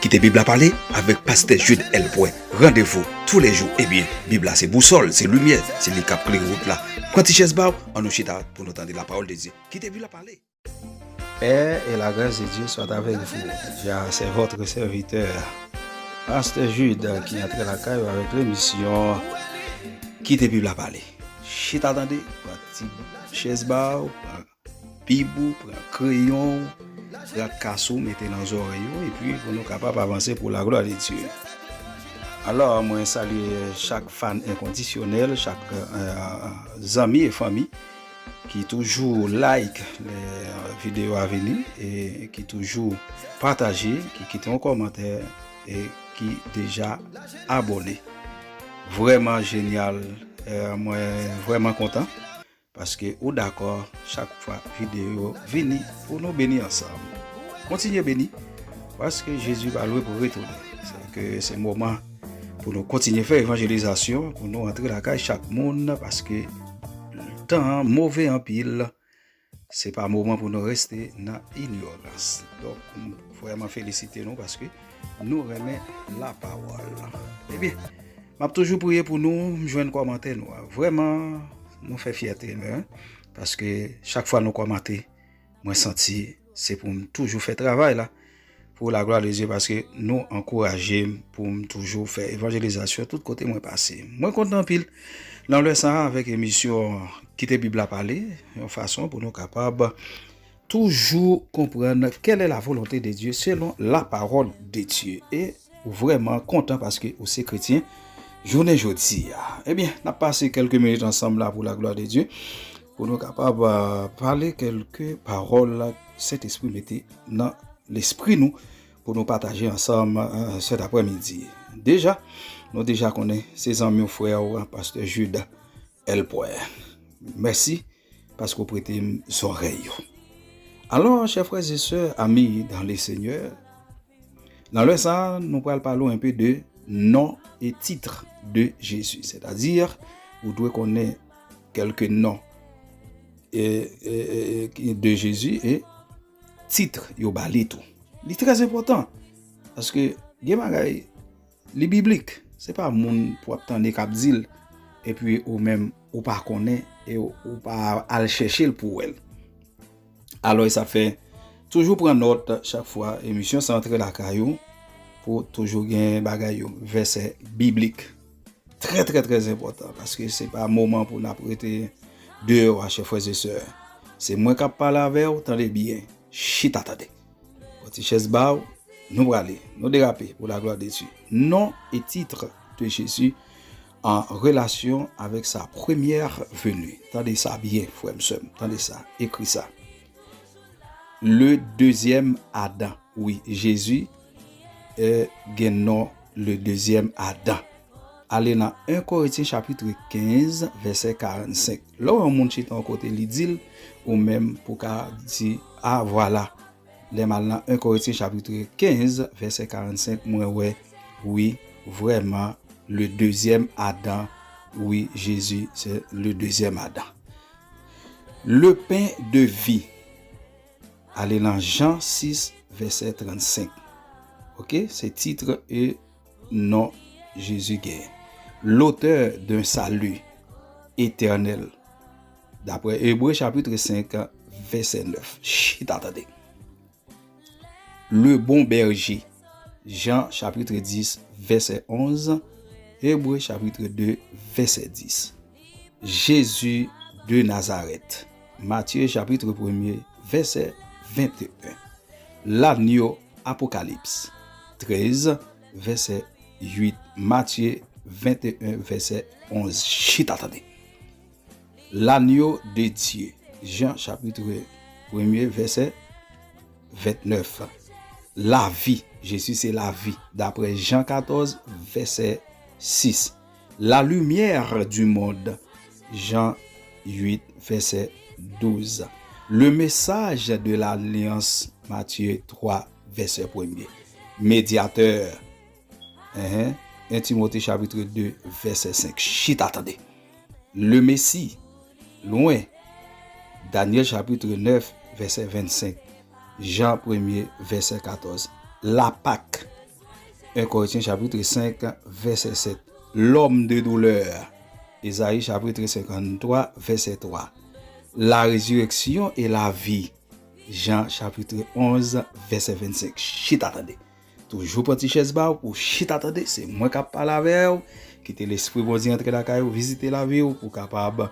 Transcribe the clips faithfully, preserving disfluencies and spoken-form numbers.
Kite Bib la pale avèk pastè Jude L. Pwen. Randevou toulejou. Ebyen, Bib la se bousòl, se limyè, se li k ap klere wout la. Pran ti chèz ba w, ann nou chita pou nou tande lapawòl de Dye. Kite Bib la pale. Paix et la grâce de Dieu soit avec vous. Déjà, c'est votre serviteur, Pasteur Jude, qui entre la caille avec l'émission Kite Bib la pale. Chita tande, pran ti chèz ba w, pran Bib ou, pran kreyon ou, pran kas ou, mete nan zòrèy ou, epi pou nou kapab avanse pou la glwa de Dye. Alò, mwen salye chak fan enkondisyonèl, chak, euh, zanmi e fanmi ki toujou like lè videyo a vini e ki toujou pataje, ki kite yon kòmantè e ki deja abòne. Vrèman jenyal, euh, mwen vrèman kontan. Paske ou dakò chak fwa videyo vini pou nou beni ansanm. Kontinye beni, paske Jezi pa lwen pou retounen. Se ke se moman pou nou kontinye fè evanjelizasyon, pou nou antre lakay chak moun, paske tan an move anpil. Se pa moman pou nou reste nan inyorans. Donk, m vrèman felisite nou paske nou renmen lapawòl. Ebyen, m ap toujou priye pou nou, m jwenn kòmantè nou an. Vrèman, nou fè fyète mwen, paske chak fwa nou kòmante, mwen santi se pou m toujou fè travay la pou la glwa de Dye, paske nou ankouraje m pou m toujou fè evanjelizasyon tout kote mwen pase. Mwen kontan anpil nan lè sa a avèk emisyon Kite Bib la pale, yon fason pou nou kapab toujou konprann quelle est la volonté de Dieu selon la parole de Dieu. E ou vrèman kontan paske ou se kretyen jounen jodi a. Ebyen, n ap pase kèlke minit ansanm la pou la glwa de Dye, pou nou kapab, euh, pale kèlke pawòl Sentespri mete nan lespri nou, pou nou pataje ansanm, euh, sèt aprèmidi. Deja, nou deja konnen se zanmi w, frè w, pastè Jude L. Pwen. Mèsi paske w prete m zòrèy ou. Alò, chè frè e sè, ami dans le Seigneur, nan lè sa a, nou pral pale w enpe de non e tit de Jezi. Sètadi, ou dwe konnen kèlke non e, e, e, e, de Jezi e tit yo ba li tou. Li trè enpòtan, paske gen bagay, li biblik. Se pa moun pou w ap tande k ap di l, epi ou menm, ou pa konnen, e ou, ou pa al chèche l pou w wè l. Alò, sa fè, toujou pran nòt chak fwa emisyon sa antre lakay ou, pou toujou gen bagay yo, vèsè biblik. Trè, trè, trè enpòtan, paske se pa moman pou n ap rete deyò a, chè frè e sè. Se mwen k ap pale avè w, tande byen, chita tande. Pran ti chèz ba w, nou prale, nou derape pou la glwa de Dye. Non e tit de Jezi an relasyon avèk sa première venue. Tande sa byen, frè m, sè m, tande sa, ekri sa. Le deuxième Adam. Wi, Jezi, eh, gen non le deuxième Adam. Ale nan en Korentyen chapit kenz, vèsè karannsenk. Lè w wè yon moun chita yon kote, li di l, ou menm pou ka di, a, vwala. Lè m al nan en Korentyen chapit kenz, vèsè karannsenk, mwen wè, wi, vrèman, le deuxième Adam, wi, Jezi, se le deuxième Adam. Le pain de vie. Ale nan Jan sis, vèsè trannsenk. Oke, se tit e non Jezi genyen. L'auteur d'un salut éternel. Daprè Ebre chapit senk, vèsè nèf. Chita tande. Le bon berger. Jan chapit dis, vèsè onz. Ebre chapit de, vèsè dis. Jezi de Nazarèt. Matye chapit premye, vèsè venteyen. Lanyo, Apokalips trèz, vèsè uit. Matye venteyen, vèsè onz. Chita tande. Lanyo de Dye. Jan chapit premye, vèsè ventnèf. Lavi. Jezi se lavi. Daprè Jan katòz, vèsè sis. La lumière du monde. Jan uit, vèsè douz. Le message de l'alliance. Matye twa, vèsè premye. Medyatè. Enhen. En Timote chapit de, vèsè senk. Chita tande. Le Messie, lwen. Danyèl chapit nèf, vèsè vennsenk. Jan premye, vèsè katòz. La Pâque. En Korentyen chapit senk, vèsè sèt. L'homme de douleur. Ezayi chapit senkanntwa, vèsè twa. La résurrection et la vie. Jan chapit onz, vèsè vennsenk. Chita tande. Toujou pran ti chèz ba w pou chita tande. Se mwen k ap pale avè w. Kite Lespri Bondye antre lakay ou, vizite lavi w pou w kapab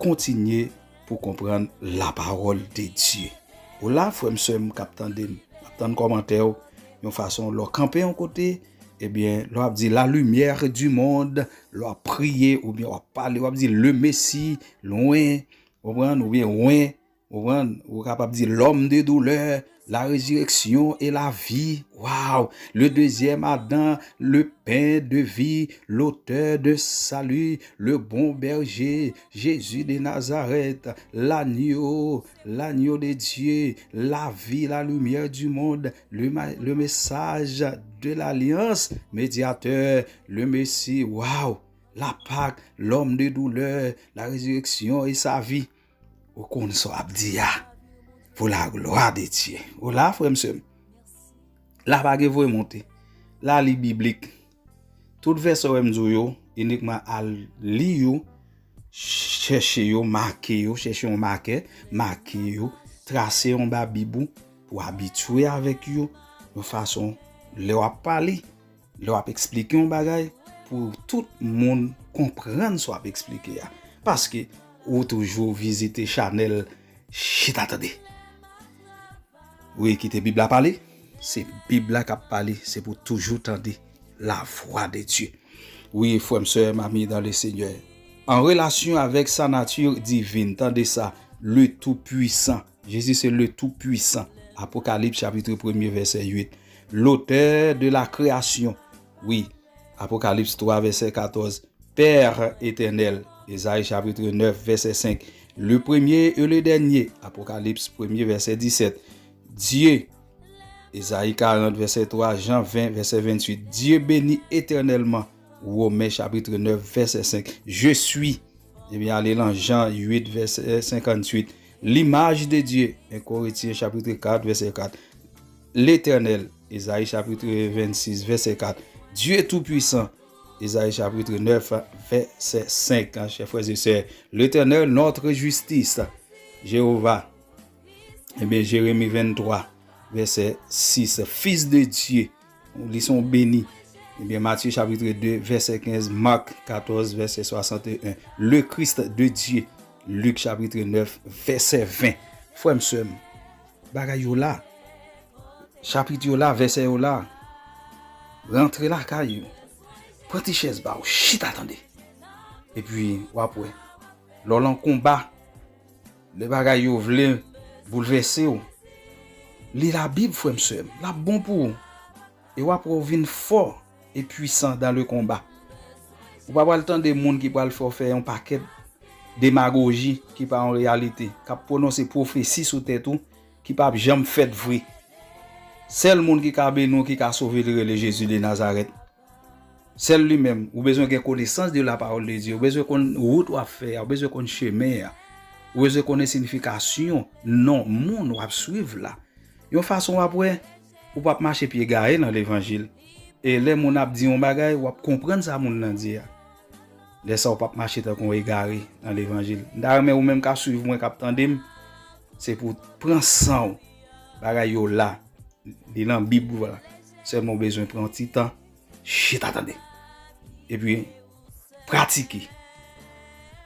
kontinye pou konprann la parole de Dieu. Ou la, frè m, sè m k ap tande m, ap tann kòmantè w, yon fason lè w kanpe yon kote, ebyen, lè w ap di la lumière du monde, lè w ap priye, oubyen w ap pale, w ap di le Messie, lwen, ou konprann, oubyen wen, ou konprann, ou kapab di l'homme de douleur, la résurrection et la vie. Waw! Le deuxième Adam, le pain de vie, l'auteur de salut, le bon berger, Jésus de Nazareth, l'agneau, l'agneau de Dieu, la vie, la lumière du monde, le, ma- le message de l'alliance, médiateur, le Messie. Waw! La Pâque, l'homme de douleur, la résurrection et sa vie. Ou konn sa w ap di a pou la glwa de Dye. Ou la, frè m, sè m? La pa gen voye monte. La li biblik. Tout vèsè w wè m di w yo, inikman al li yo, chèche yo, make yo, chèche yon makè, make yo, trase yo anba bib ou pou abitye avèk yo, yon fason lè w ap pale, lè w ap eksplike yon bagay, pou tout moun konprann sa w ap eksplike a. Paske ou toujou vizite chanèl Chita Tande. Wi, kite Bib la pale. Se Bib la k ap pale. Se pou toujou tande la voix de Dieu. Wi, frè m, sè m, ami dans le Seigneur. En relation avec sa nature divine, tande sa, le Tout-Puissant. Jésus c'est le Tout-Puissant. Apocalypse chapitre premier, verset huit. L'auteur de la création. Wi, Apocalypse trois, verset quatorze. Père éternel, Ezayi chapitre neuf, verset cinq. Le premier et le dernier, Apocalypse premier, verset dix-sept. Dieu, Ezayi quarante, verset trois, Jean vingt, verset vingt-huit. Dieu béni éternellement, Romains chapitre neuf, verset cinq. Je suis, ebyen, ale lan Jan uit, vèsè senkantuit. L'image de Dieu, en Korentyen chapitre quatre, verset quatre. L'Éternel, Ezayi chapitre vingt-six, verset quatre. Dieu tout-puissant, Ezayi chapitre neuf, verset cinq. Chers frères et sœurs, l'Éternel, notre justice, Jéhovah, ebyen, Jérémie vingt-trois, verset six. Fils de Dieu, li se yon beni. Ebyen, Matthieu chapitre deux, verset quinze, Marc quatorze, verset soixante et un, le Christ de Dieu, Luc chapitre neuf, verset vingt. Frè m, sè m, bagay yo la. Chapit yo la, vèsè yo la. Rantre lakay ou. Pran ti chèz ba ou, chita tande. Epi, w ap wè. Lè w lan konba, lè bagay yo vle boulvèse w, li Labib, frè m, sè m. L ap bon pou ou. E w ap wè w vin fò e pwisan dans le combat. Ou pa pral tande moun ki pral fè w fè yon pakèt demagoji ki pa yon reyalite, k ap pwononse pwofesi sou tèt ou ki p ap janm fèt vre. Sèl moun ki ka beni w, ki ka sove, li rele Jezi de Nazarèt. Sèl li menm. Ou bezwen gen konesans de la parole de Dieu. Ou bezwen konn wout w ap fè a. Ou bezwen konn chemen an. Ou bezwen konnen siyifikasyon non moun w ap swiv la. Yon fason w ap wè, ou p ap mache pye gaye nan levanjil. E lè moun ap di yon bagay, w ap konprann sa moun nan di a. Lè sa, ou p ap mache tankou yon egare nan levanjil. M ta renmen ou menm k ap swiv mwen, k ap tande m, se pou w pran san w. Bagay yo la. Li nan Bib ou la. Sèlman ou bezwen pran yon ti tan, chita tande. Epi, pratike.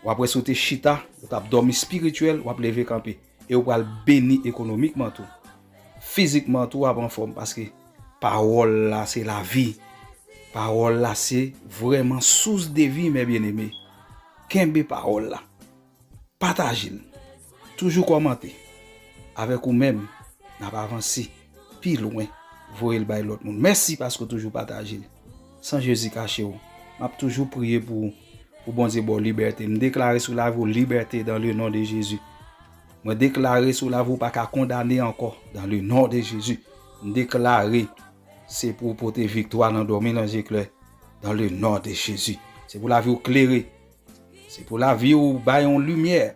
W ap wè si w te chita, ou t ap dòmi espirityèl, w ap leve kanpe. E ou pral beni ekonomikman tou. Fizikman tou, w ap anfòm paske pawòl la se lavi. Pawòl la se vrèman sous de vi, mes bien-aimés. Kenbe pawòl la. Pataje l. Toujou kòmante. Avèk ou menm, n ap avanse pi lwen. Voye l bay lòt moun. Mèsi paske w toujou pataje l. San Jezi kache w, m ap toujou priye pou ou, pou Bondye ba w libète. M deklare sou lavi w libète dans le nom de Jésus. Mwen deklare sou lavi w pa ka kondane ankò dans le nom de Jésus. M deklare se pou w pote viktwa nan dòmi nan zye klè dans le nom de Jésus. Se pou lavi w klere. Se pou lavi w bay yon limyè.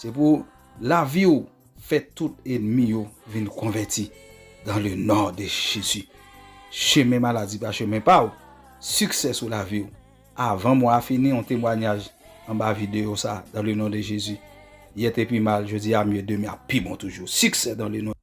Se pou lavi w fè tout ènmi yo vin konvèti dans le nom de Jésus. Chemen maladi pa chemen pa w. Siksè sou lavi w. Avan mwa a fini, yon temwanyaj anba videyo sa, dans le nom de Jésus. Yè te pi mal, jodi a mye, demen ap pi bon toujou. Siksè dans le nom.